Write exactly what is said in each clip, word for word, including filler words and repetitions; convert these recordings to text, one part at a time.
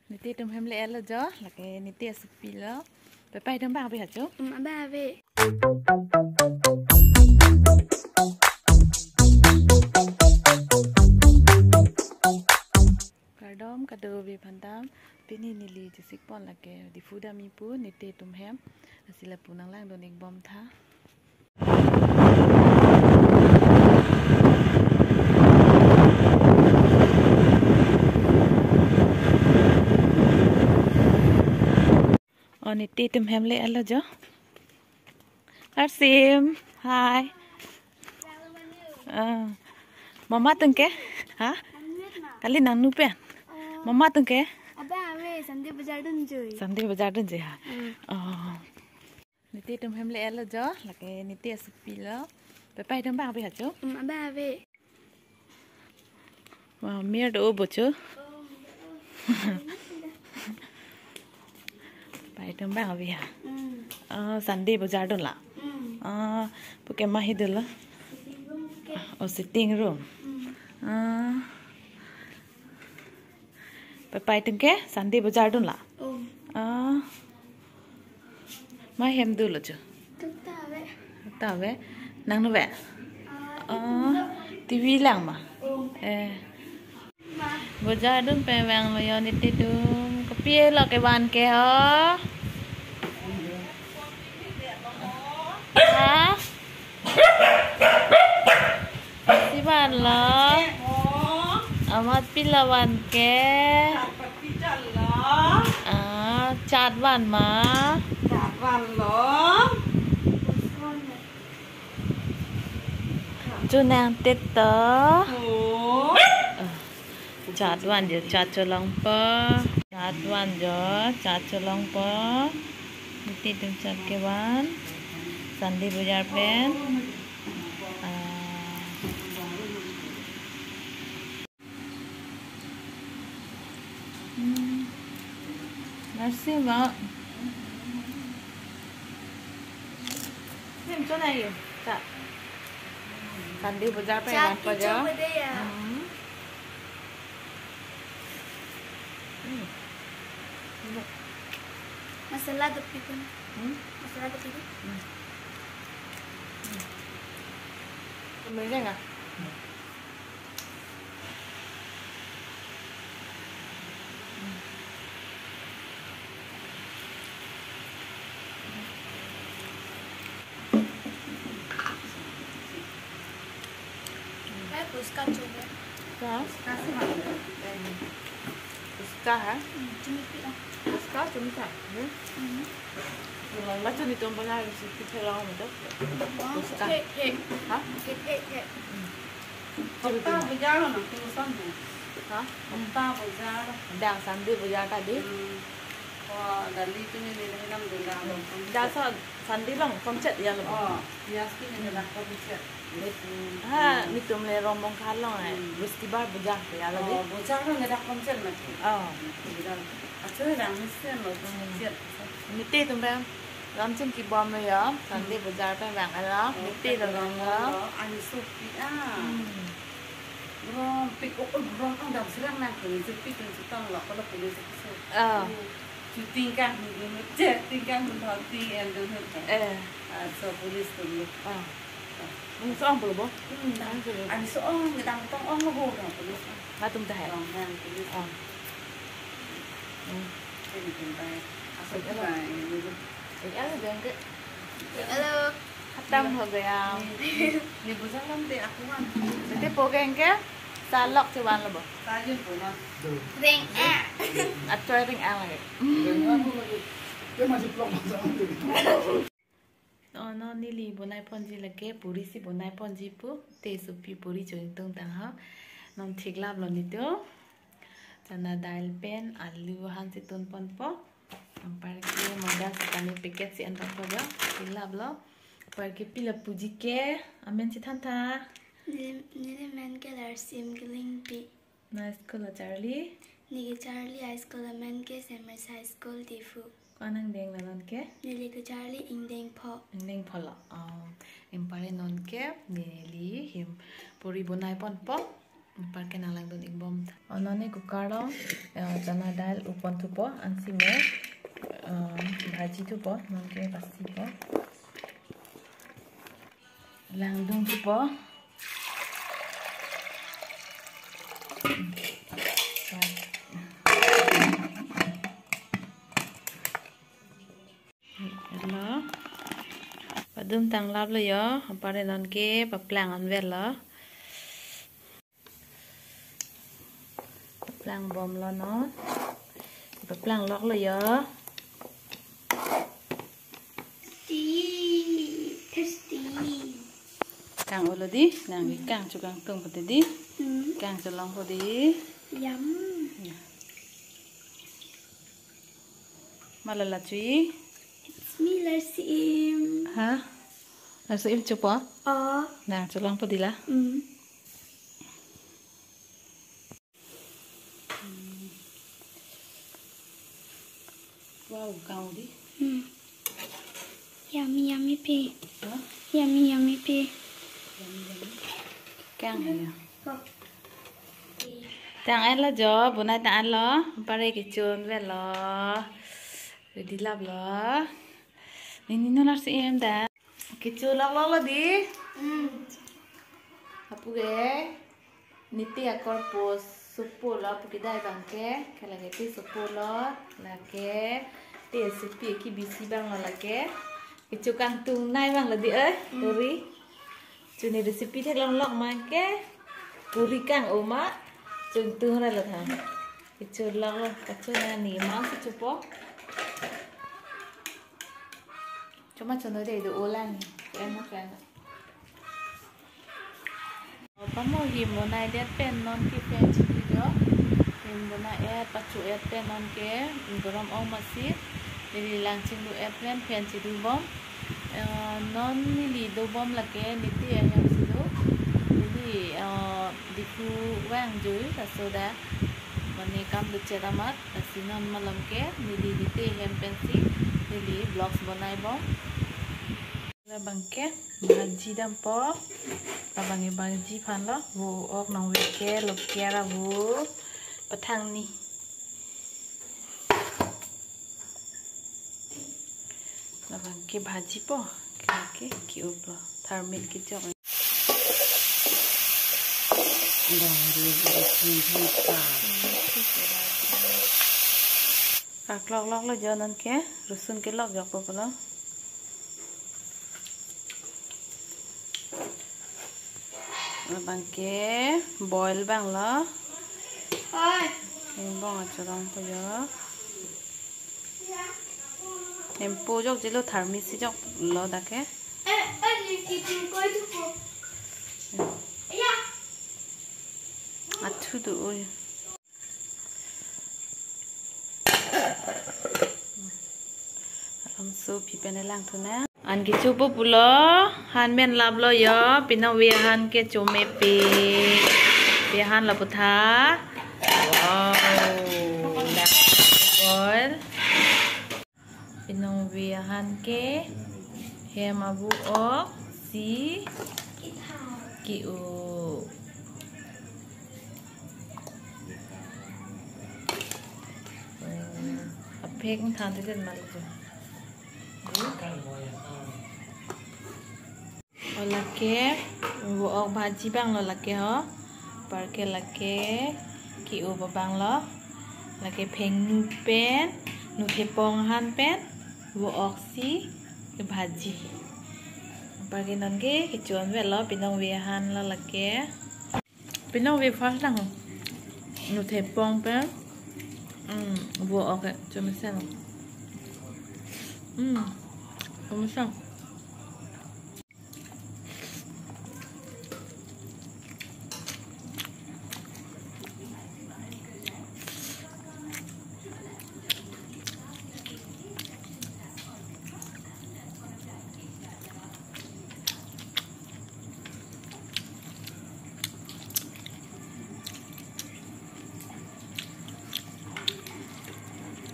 Niti atum hem le-etlo jo, lake niti asopi lo. Pepai atum abang ave ha cho? Um, abang ave. Kardom kadokave aphan ta, pini neli chesik pon lake Diphu dam-i pu niti atum hem. Lasi lapu nanglangdun-ik bom tha. O, niti atum hem le-etlo jo. Arsim, hi. Ah, mama atum ke? Ha? Kali nangnu pen. Mama atum ke? Abang ave, Sunday bazar dunjoi. Sunday bazar dunjoi ha. Hmm. Oh. Niti atum hem le-etlo jo, lake niti asopi lo. Pepai atum abang ave ha cho? Um, abang ave. Wah, mir do bo cho. Pepai atum abang ave ha. Hmm. Ah, Sunday bazar dun la. Hmm. Ah, puke ma he dolo. Sitting room ke. Oh, sitting room. Hmm. Ah. Pepai atum ke Sunday bazar dun la. Oh. Ah. Ma hem dolo cho? Duk ta ave. Duk ta ave. Nangnu ave? Ah, ah, T V lang ma? Oh. Eh. Ma. Bazar dun pen vanglo jo niti atum. Kopi lo kevan ke ho? Ha? Si vanlo. Amat pilo van ke? Ah, chat van ma? Chonang tet to. Ah, chat van jo, chat cholongpo. Chat van jo, chat cholongpo. Niti atum chat kevan. Sunday bazar pen. Ah. Hmm. Nasi ma. Sim chonai yo. Cha. Sunday bazar pen van pa jo. Cha kicho bade ya. Hmm. Hmm. Masala dopi pun. Hmm? Masala dopi pun. Hmm. Hmm. Tumil jeng ah? Hai, puchka chobe. Kya? Puchka si mati. Puchka hai? Hmm, chumi pi ah. Puchka chumi ta. Hmm? Hmm. Machu nelitum bana recipe pherang mo to. Wah, puchka. Hek, hek. Ha? Hek, hek, hek. Hmm. Hopta bazar lo na, kung son hai. Ha? Hopta bazar. Dak Sunday bazar ta dei. Hmm. Oh, dali tu ni ni nam dun dak lo. Dak sa Sunday long konsert ya lo. Oh, ya ski ni dak konsert. Hmm. Ha, nelitum le Rongbong khalong eh. Hmm. Festival bazar ya lo dei. Oh, bazar lo ni dak konsert mati. Oh. Bazar. Achu dak ni sen lo konsert. Niti atum pen lamchim kibom lo ya, Sunday bazar pen vang ala, oh, niti lo vang lo. Ani sopi ah. Hmm. Grom pik ok grom ang dam sirang nang kuni sopi kuni sotang lo, kalau kuni sopi so. Ah. Shooting kan dun dun, shooting kan dun dun, T L dun dun. Eh. Ah, so police dun dun. Ah. Nang so-ong pulo bo? Hmm, dang. Nang so-ong. Ani so-ong, dang tong-ong lo bo, dang police. Latum ta hai. Dang, dang police. Ah. Hmm. Ini pun baik. Asal kita ini. Hello. Hello. Khatam ho gaya. Ni, ni bujang lam de aku kan. Tete po geng ke? Salok si van lo bo. Tajun po na. Ring eh. Atoi ring eh lagi. Dia masih plong masang. Oh, non neli bonai ponji lake puri si bonai ponji pu, te sopi puri cho-ingtung tang ha. Non thik lap lo nelitum. Chana dal pen alu han si tun ponpo. Anparke maida si pani packet si en ponpo jo. Thik lap lo. Anparke pila puji ke, amen si than tha. Neli, neli men ke Larsim Kilingpi. Nang school lo charli? Neli kecharli high school amen ke Semers High School Diphu. Ko-an angdeng lo non ke? Neli kecharli ingdeng pho. Ingdeng pho lo. Oh, anparke non ke neli hem puri bonai ponpo. Anparke nanglangdun-ikbom. O, non ne cooker along, eh, chana dal upon thupo, ansi mo, eh, bhaji thupo, non ke basi po. Langdun thupo. Lo. Padum tanglaplo jo, anparke non ke paplang anvetlo. Paplangbomlo non. Paplangloklo jo. Tasty, tasty. Kang-olo dei, nangli kang chokangtung pute dei. Hmm. Kang cholongpo dei. Yum. Ya. Malala chui. It's me, Larsi-im. Ha? Larsi-im chopo? Oh. Nang cholongpo dei la? Hmm. Wow, kang dei. Hmm. Yummy, yummy pe. Ha? Yummy, yummy pe. Yummy, yummy. Kang ya. Oh. Tang-etlo jo, bonai tang-etlo. Anparke kecho anvetlo. Ready laplo. Nini non Larsi-im da. Kecho lokloklo dei. Hmm. Apu ke. Ne te akorpo sopolo, apu kedai abangke, ke lake te sopolo, lake te sepi kebisi abanglo lake. Kecho kangtungnei abanglo dei, eh, Mm. Puri. Chuni recipe theklonglok ma ke, puri kang-o ma, chungtung ra lo tha. Kecho loklo, kacho nani ma si chopo. Choma chono dei do olang. Kena, kena. Pamo him bonai det pen non ke fan chidu jo. Him bonai-et, pacho-et pen non ke gorom ong masi. Neli lang chinglu-et pen fan chidubom. Eh, non neli dobom lake ne te ahem si do. Neli, eh, Diphu vangjui, laso da. Mane kam dochet amat, lasi non malom ke, neli ne te ahem pensi, neli vlogs bonaibom. Labangke, bhaji dampo, labangke bhaji aphanlo, vo-ok nangveke, loker avo, pathangni. Labangke bhaji po, ke, ke uplo, tharmit kejok. Kaklok loklo jo non ke, rosun kelok jokpo pulo. Labangke boil abanglo. Oi. Ingbong achorongpo jo. Hempo jokjelo, tharmit si joklo dak ke. Eh, eh, ni kitu koi tu ko. Ya. Athu do oi. Alam so pi pen lang thu na. An kechopo pulo, han men laplo jo, pinong ve ahan ke chomepi. Ve ahan lapu tha. Wow. Dak boil. Pinong ve ahan ke hem avo-ok si ke-o. Aphek than te den mal jo. O lake, vo-ok bhaji abanglo lake ho. Anparke lake ke-o abanglo. Lake phengnu pen, nu thepong ahan pen, vo-ok si kebhaji. Anparke non ke kecho anvetlo, pinong ve ahanlo lake. Pinong ve first lang. Nu thepong pen. Hmm, vo-ok ke, chomesen. Hmm, chomesen.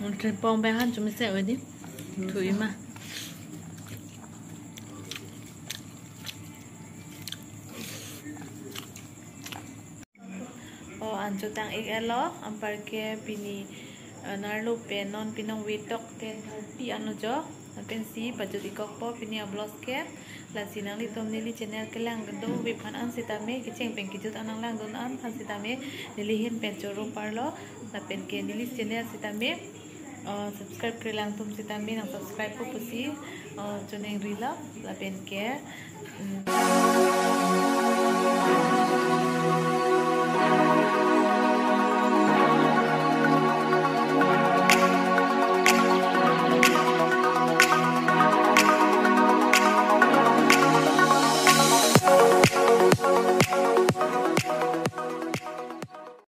Nu thepong pen han chomesen ave dei. Thu-i ma. Anchotang ik elo, anparke pini, eh, nerlo pen non pinong wetok ten thirty anlo jo. Lapensi pajut-ik kokpo pini a-vlogs ke. Lasi nanglitum neli channel kelang dovephan an sitame, kecheng pen kejut an nanglangdun aphan sitame, neli ahin pen choro parlo. Lapenke neli channel sitame, eh, subscribe-kre lang atum sitame nang subscribe-po pusi, eh, choningrilo. Lapenke, mm,